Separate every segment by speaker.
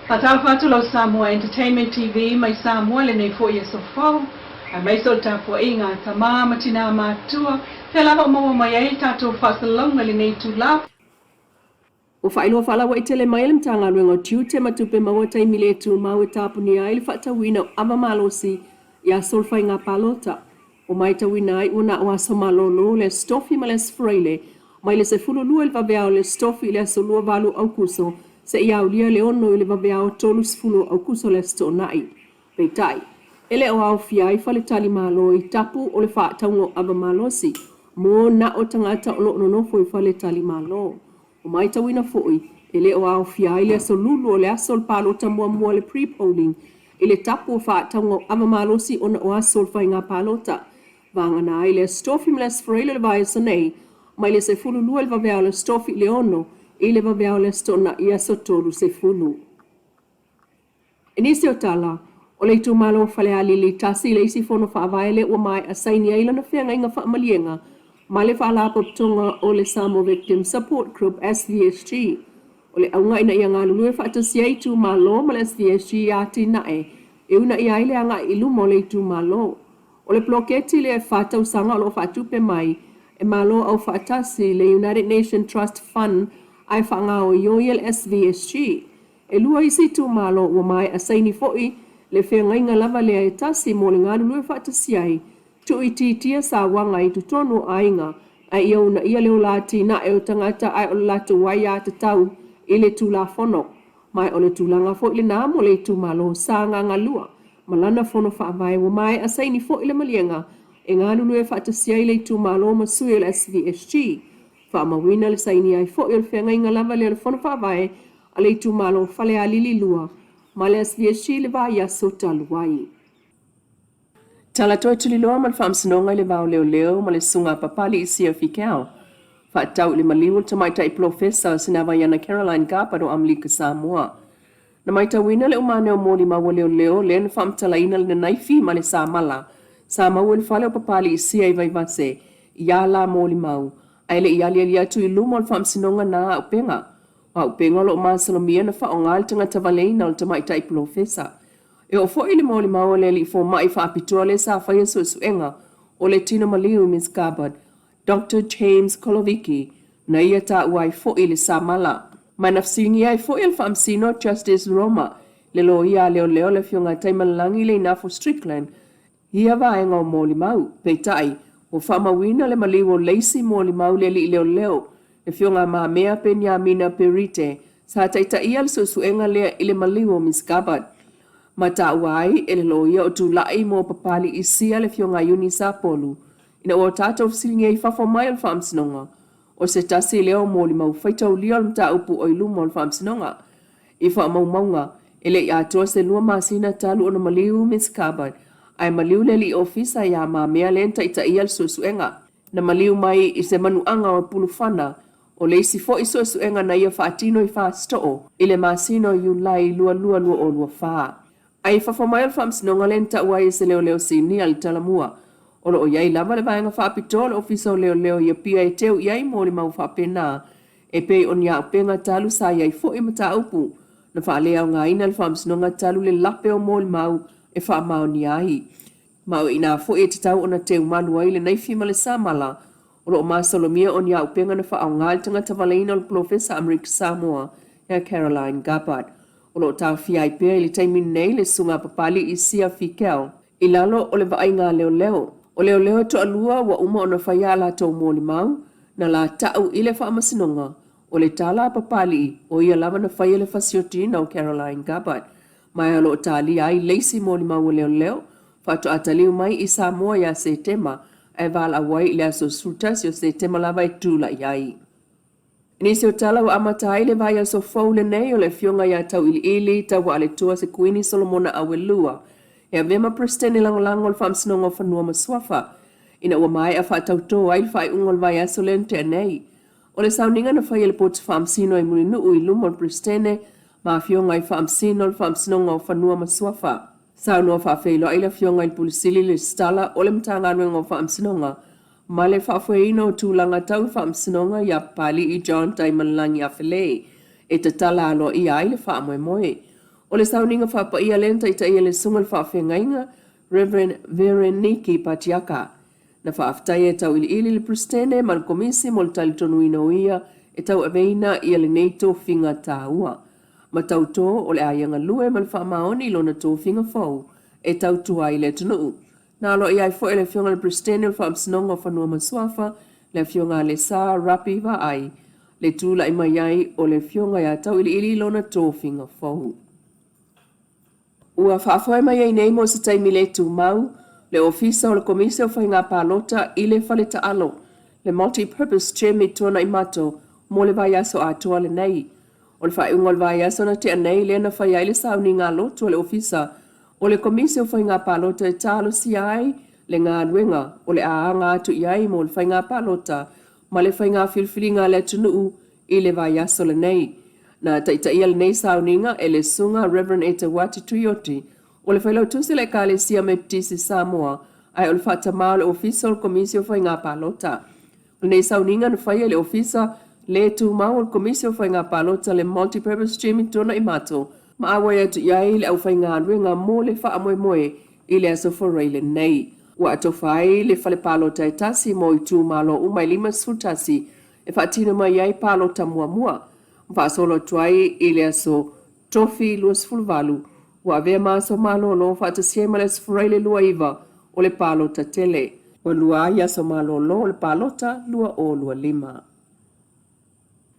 Speaker 1: Faatalofa atu lau Samoa Entertainment TV mai Samoa i lenei foi aso fou, aemaise o le tapuaiga a tama ma tinā matutua, fea lava o maua mai ai le tatou faasalalauga i lenei itula.
Speaker 2: Ua faailoa faalauaitele mai e le Matagaluega o Tiute ma Tupe Maua taimi le tumau e tapunia ai le faatauina o ava malosi i aso o le faiga palota. Ua matauina ai ua na o aso malolo le Aso Tofi ma le Aso Faraile mai le 12 i le vaveao o le Aso Tofi i le aso 28 o Aukuso seia aulia le 6 i le vaveao 30 o Aukuso le Aso Toonai. Peitai, e le o aofia ai faletalimalo i tapu o le faatauga o ava malosi mo na o tagata o lo o nonofo i faletalimalo. Ua matauina foi, e le o aofia ai le aso Lulu o le aso o le palota muamua le pre-polling i le tapu o faatauga o ava malosi ona o aso o le faiga palota. Vagana ai le Aso Tofi ma le Aso Faraile o le vaiaso nei, mai le 12 i le vaveao o le Aso Tofi i le 6 i le vaveao o le Aso Toonai aso 30. I nisi o tala, o le itumalo o Falealili tasi le isi fono faavae lea ua maea saini ai lana feagaiga faamaliega ma le Faalapotopotoga o le Samoa Victim Support Group, SVSG. O le auga ina ia galulue faatasi ai itumalo ma le SVSG i atinae e uunaia ai le agai i luma o le itumalo. O le poloketi lea e fa tausaga o lo o faatupe mai e Malo Aufaatasi, le United Nations Trust Fund ae faagaoioi e le SVSG. E lua isi itumalo ua maea saini foi le feagaiga lava lea e tasi mo le galulue faatasi ai, tuuitiitia sauaga i totonu o aiga ae ia uunaia le ola atinae o tagata ae o le latou aiatatau i le Tulafono. Ma o le tulaga foi lena mo le itumalo o Sagaga 2 ma lana fono faavae ua maea saini foi le maliega e galulue faatasi ai le itumalo ma sui o le SVSG. Faamauina le sainia ai foi o le feagaiga lava lea o le Fono Faavae a le itumalo o Falealili 2 ma le SVSG i le vaiaso talu ai. Tala toe tuliloa ma le Faamasinoga i le Va o Leoleo ma le Susuga a Papali Isia Fikau. Faatatau i le maliu o le Tamaitai Polofesa o Sinavaiana Caroline Gabbard o Amelika Samoa. Na matauina le umane o molimau a leoleo lea na faamatalaina le nanaifi ma le samala sa maua i le fale o Papaliisia i Vaivase i a la molimau ae le i aliali atu i luma o le faamasinoga na auupega. O auupega o lo o masalomia na faaaoga le tagata valeina o le tamaitai polofesa. E oo foi i le molimau a le alii fomai faapitoa lea sa faia suesuega o le tino maliu Miss Gabbard, Doctor James Koloviki, na ia taua ai foi le samala. Ma na fesiligia ai foi e le Faamasino Justice Roma le loia a leoleo le Afioga ia Taimalelagi Leinafo Strickland i ia vaega o molimau. Peitai, ua faamauina le maliu o le isi molimau le alii leoleo, le Afioga a Mamea Peniamina Perite, sa taitaia le suesuega lea i le maliu o Miss Gabbard. Ma taua ai e le loia o tulai mo Papali'isia le Afioga a Iuni Sapolu Ina ua tatou fesiligia i fafo mai o le Faamasinoga, o se tasi lea o molimau faitaulia o le mataupu o i luma o le Faamasinoga. I faamaumauga, e le i atoa se lua masina talu ona maliu Miss Gabbard, ae maliu le alii ofisa ia Mamea lea na taitaia le suesuega. Na maliu mai i se manuaga o Pulufana, o le isi foi suesuega na ia faatino i Fasitoo i le masina o Iulai 2024. Ae i fafo mai o le faamasinoga lea na tau ai e se leoleo sinia le talamua. O lo o i ai lava le vaega faapitoa o le Ofisa o Leoleo i Apia e teu i ai molimau faapena e pei o ni auupega talu sa i ai foi mataupu na faaleaogaina le faamasinoga talu le lape o molimau e faamaonia ai. Ma o i ina foi e tatau ona teu malu ai le naifi ma le samala O lo o masalomia o ni auupega na faaaoga i le tagata valeina o le Polofesa Amerika Samoa ia Caroline Gabbard. O lo o taofia ai pea i le taimi nei le Susuga a Papali'i Sia Fikel i lalo o le vaaiga a leoleo. O leoleo e toalua ua uma ona faia a latou molimau, na lata'u i le faamasinoga. O le tala a Papali'i, o ia lava na faia le fasiotiina o Caroline Gabbard. Ma o lo o talia ai le isi molimau a leoleo faatoa taliu mai i Samoa ia Setema ae valaau ai i le aso 11 o Setema lava e tulai ai. I nisi o tala ua amata ai le vaiaso fou lenei o le Afioga ia Tauiliili Tauaaletoa Sekuini Solomona Auelua e avea ma Peresetene Lagolago o le Faamasinoga o Fanua ma Suafa ina ua maea faatautō ai le faaiuga o le vaiaso lea na tea nei. O le sauniga na faia e le Potu Faamasino i Mulinuu i luma o le Peresetene ma Afioga i Faamasino o le Faamasinoga o Fanua ma Suafa. Saunoa faafeiloai le Afioga i le Pule Sili Resitala o le Matagaluega o Faamasinoga ma le Faafoeina o Tulaga Tau Faamasinoga ia Papali'i John Taimalelagi Afelei e tatala aloaia ai le faamoemoe. O le sauniga faapaia lea na taitaia e le Susuga i le Faafeagaiga, Rev. Vereniki Patiaka. Na faafetaia e tauiliili le Peresetene ma le Komisi mo le talitonuina o ia e tauaveina ia lenei tofiga taua. Ma tauto o le a ia galue ma le faamaoni i lona tofiga fou e tautua ai i le atunuu. Na aloaia ai foi e le Afioga i le Peresetene o le Faamasinoga o Fanua ma Suafa, le Afioga a Lesa Rapi Vaai, le tulai mai ai o le Afioga ia Tauiliili i lona tofiga fou. Ua faafoe mai ai nei mo se taimi le tumau le Ofisa o le Komisi o Faiga Palota i le Fale Taalo, le Multi-Purpose Gym i Tuanaimato mo le vaiaso atoa lenei. O le faaiuga o le vaiaso na tea nei lea na faia ai le sauniga lotu a le Ofisa o le Komisi o Faiga Palota e talosia ai le galuega o le a aga atu i ai mo le faiga palota ma le faiga filifiliga a le atunuu i le vaiaso lenei. Na taitaia lenei sauniga e le Susuga Rev. Eteuati Tuioti, o le Failautusi o le Ekalesia Metotisi Samoa ae o le faatamā o le Ofisa o le Komisi o Faiga Palota. O lenei sauniga na faia i le Ofisa le Tumau o le Komisi o Faiga Palota le Multi-Purpose Gym i Tuanaimato ma auai atu i ai le aufaigaluega mo le faamoemoe i le Aso Faraile lenei. Ua atofa ai le fale palota e tasi mo itumalo uma e 51 e faatino mai ai palota muamua ma faasolo atu ai i le aso Tofi 28, ua avea ma aso malolo faatasi ai ma le Aso Faraile 29 o le palota tele. Ua lua ai aso malolo o le palota 2025.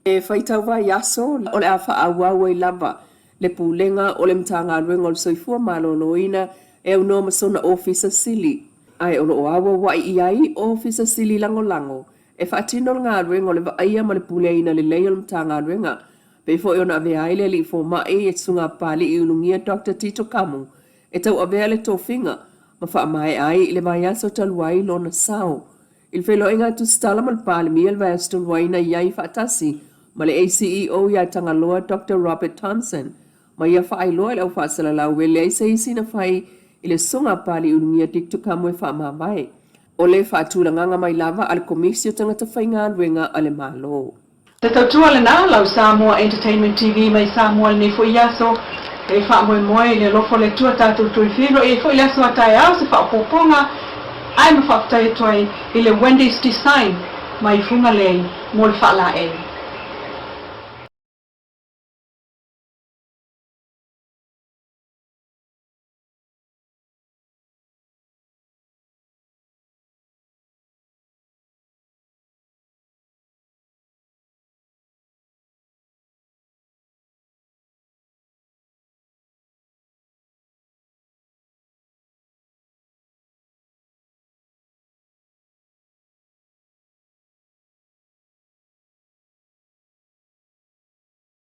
Speaker 2: E faitau vaiaso o le a faaauau ai lava le Pulega o le Matagaluega o le Soifua Maloloina e aunoa ma sona Ofisa Sili, ae o lo o auauai i ai Ofisa Sili Lagolago e faatino le galuega o le vaaia ma le puleaina lelei o le Matagaluega. Pei foi ona avea ai le alii fomai e Susuga Papali'i Ulugia Doctor Tito Kamu e tauavea le tofiga ma faamaea ai i le vaiaso talu ai lona sao i le feiloaiga a Tusitala ma le Palemia i le vaiaso talu ai na i ai faatasi ma le ACEO ia Tagaloa Doctor Robert Thompson ma ia faailoa i le aufaasalalau e leai se isi na fai i le Susuga a Papali'i Ulugia Tito Kamu e faamavae o le faatulagaga mai lava a le Komisi o Tagata Faigaluega a le Malo.
Speaker 1: Se tautua lena, lau Samoa Entertainment TV mai Samoa lenei foi aso e faamoemoe i le alofa o le Atua tatou toe feiloai ai foi le aso a taeao se faaopoopoga ae ma faafetai atu ai i le Wendy's Design mai Fugalei mo le faalaei.